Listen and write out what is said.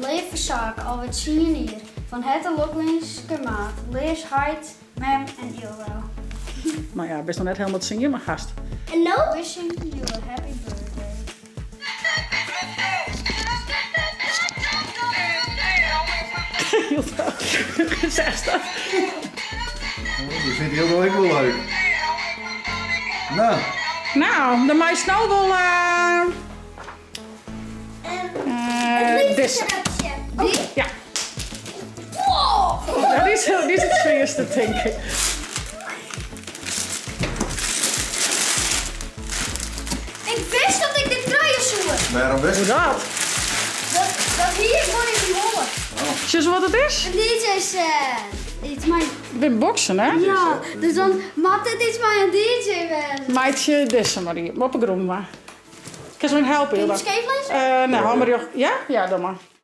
Leave Sake, alwer tsien jier. Fan herte lokwinske maat. Leafs heit, mem en Ildo. No ja, bist noch net helemaal tsien, mar hast. En no? Wishing you a happy birthday. Hildo, Seachst dat? Oh, dy fynt Hildo ek wol leuk. No. No, dan meist no wol. Uh, Uh, dizze. Ja. Dat is, dy is it swierste, tink ik. Ik wist dat ik dit krije soe. Wêrom wist Hoe dat? Dat, dat hie ik wol yn myn holle. Sjochst wat it is? In DJ-set. Iets mei... Binne boksen, hè? Ja, dus dan moat dit iets mei in DJ wêze. Meitsje dizze mar iepen, op 'e grûn mar. Kinst my helpe, Kin ik Hilda? skeef lizze? Nee, hâld mar rjocht. Ja? Ja, doch mar.